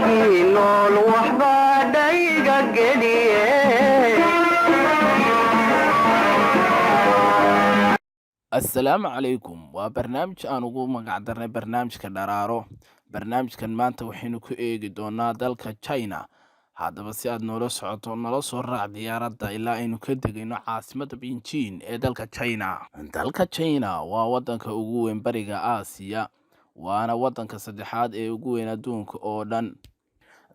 Ninkii nool waxbaa dhayga geliye. Assalaamu calaykum. Waa barnaamij aan ugu magac darnay barnaamijka Dharaaro. Barnaamijkan maanta waxaynu ku eegi doonaa dalka China. Haddaba, si aad noola socoto, nala soo raac diyaaradda ilaa aynu ka degayno caasimadda Beijing ee dalka China. Dalka China waa wadanka ugu weyn bariga Aasiya, waana wadanka saddexaad ee ugu weyn adduunka oo dhan.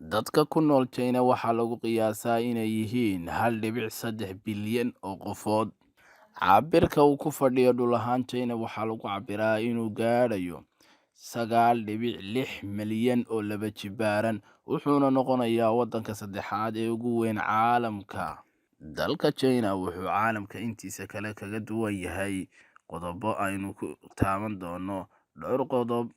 Dadka ku nool China waxaa lagu qiyaasaa inay yihiin 1.3 bilyan oo qofood. Cabirka uu ku fadhiyo dhul ahaan China waxaa lagu cabiraa inuu gaadhayo 9.6 milyan oo laba jibaaran, wuxuuna noqonayaa wadanka saddexaad ee ugu weyn caalamka. Dalka China wuxuu caalamka intiisa kale kaga duwan yahay qodobo aynu ku taaban doono dhowr qodob.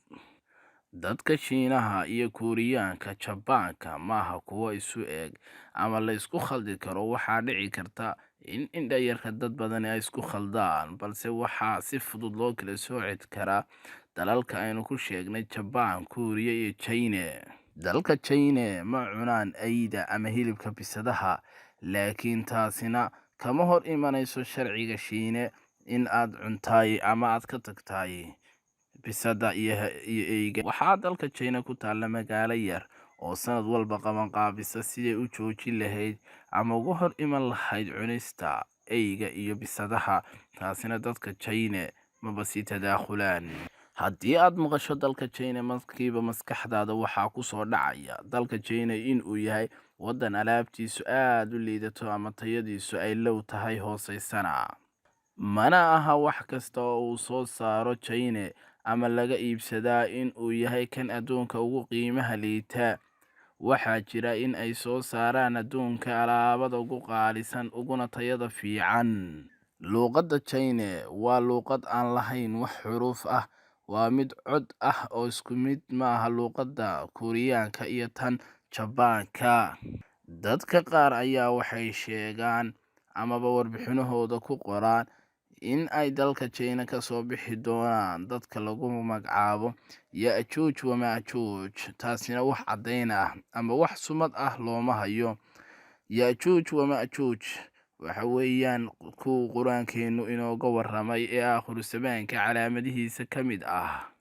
Dadka Shiinaha iyo Kuuriyaanka Jabaanka maaha kuwo isu eg ama la isku khaldi karo. Waxaa dhici karta in indhayarka dad badani ay isku khaldaan, balse waxaa si fudud loo kala sooci karaa dalalka aynu ku sheegnay Jabaan, Kuuriya iyo China. Dalka China ma cunaan eyda ama hilibka bisadaha, laakiin taasina kama hor imanayso sharciga Shiine in aad cuntaay ama aad ka tagtaay bisada iyo eyga. Waxaa dalka China ku taalla magaalo yar oo sanad walba qabanqaabisa siday u joojin lahayd ama uga hor iman lahayd cunista eyga iyo bisadaha. Taasina dadka China maba sii tadaakhulaan. Haddii aad maqasho dalka China, markiiba maskaxdaada waxaa kusoo dhacaya dalka China inuu yahay wadan alaabtiisu aada u liidato ama tayadiisu ay low tahay, hooseysana. Mana aha wax kasta oo uu soo saaro China ama laga iibsadaa in uu yahay kan adduunka ugu qiimaha liita. Waxaa jira in ay soo saaraan adduunka alaabada ugu qaalisan uguna tayada fiican. Luuqadda China waa luuqad aan lahayn wax xuruuf ah, waa mid cod ah oo isku mid maaha luuqadda Kuuriyaanka iyo tan Jabaanka. Dadka qaar ayaa waxay sheegaan amaba warbixinahooda ku qoraan in ay dalka China kasoo bixi doonaan dadka lagu magacaabo Ya'juuj wa Ma'juuj. Taasina wax caddayn ah ama wax sumad ah looma hayo. Ya'juuj wa Ma'juuj waxa weeyaan kuwa Qur-aankeenu inooga warramay ee aakhiru zamaanka calaamadihiisa ka mid ah.